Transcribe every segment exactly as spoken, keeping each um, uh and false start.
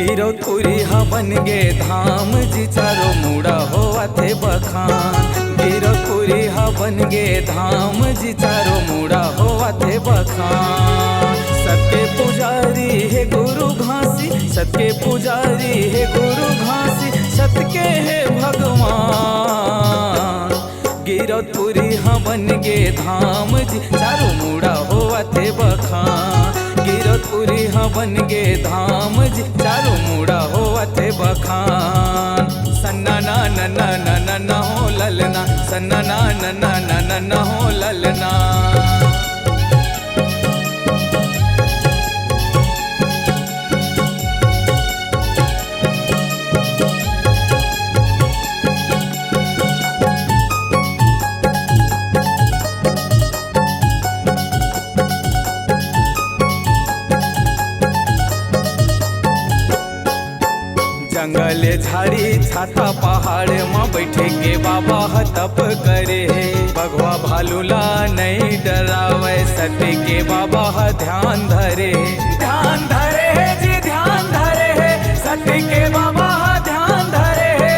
गिरौदपुरी ह बन गे धाम जी, चारों मुड़ा होवथे बखान। गिरौदपुरी ह बन गे धाम जी, चारों मुड़ा होवथे बखान। सत के पुजारी हे गुरु घासी, सत के पुजारी हे गुरु घासी, सत के हे भगवान। गिरौदपुरी ह बन गे धाम जी, चारों मुड़ा होवथे बखान। गिरौदपुरी ह बन गे धाम जी, चारों मुड़ा होवथे बखान। सन्ना ना ना ना ना ना ना हो ललना, सन्ना ना ना ना ना ना ना हो ललना। जंगल झाड़ी छाता पहाड़ म बैठे के बाबा ह तप करे हे। बघवा भालू ला नइ डरावय, सती के बाबा ह ध्यान धरे हे। ध्यान धरे हे जी, ध्यान धरे हे, सती के बाबा ह ध्यान धरे हे।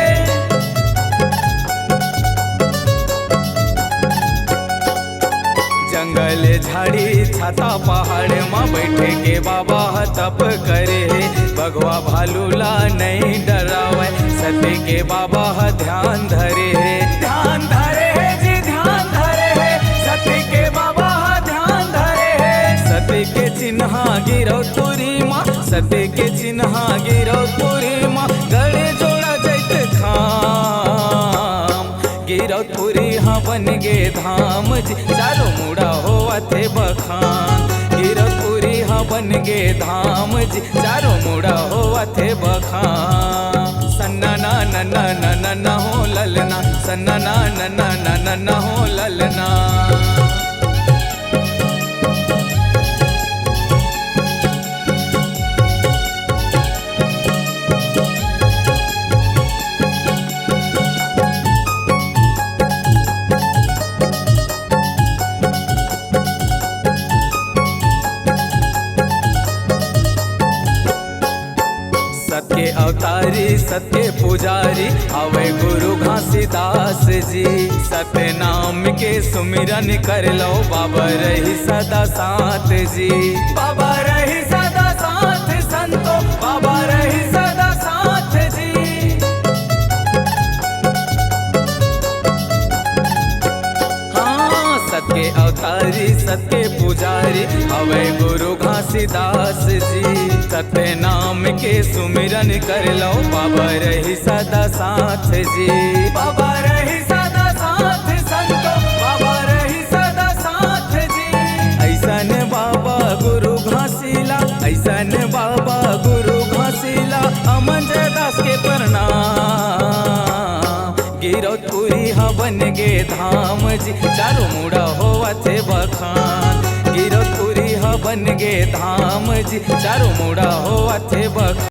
जंगल झाड़ी छाता पहाड़ म बैठे के बाबा ह तप करे हे। बघवा भालू ला नइ डरावय, सती के बाबा ह ध्यान धरे हे। ध्यान धरे हे जी, ध्यान धरे हे, सती के बाबा ह ध्यान धरे हे। सती के चिन्हा गिरौदपुरी म, सती के चिन्हा गिरौदपुरी म, गड़े जोड़ा जैत खाम। गिरौदपुरी ह बन गे धाम जी, चारों मुड़ा होवथे बखान। गिरौदपुरी ह बन गे धाम जी, चारों मुड़ा होवथे बखान। सन्ना ना ना ना ना ना ना हो ललना, सन्ना ना ना ना ना ना ना हो ललना। सत के अवतारी, सत के पुजारी, हवय गुरु घासीदास जी। सत नाम के सुमिरन कर लव, बाबा रही सदा साथ जी। बाबा रही सदा साथ संतो, बाबा रही सदा साथ जी। हाँ, सत के अवतारी, सत के पुजारी, हवय गुरु घासीदास जी। सत नाम के सुमिरन कर लव, बाबा रही सदा साथ जी। बाबा रही सदा साथ संतो, बाबा रही सदा साथ जी। अइसन बाबा गुरु घासीला, अइसन बाबा गुरु घासीला, अमंज दास के प्रणाम। गिरौदपुरी ह बन गे धाम जी, चारों मुड़ा होवथे बखान। गिरौदपुरी ह बन गे धाम जी, चारों मुड़ा होवथे बखान।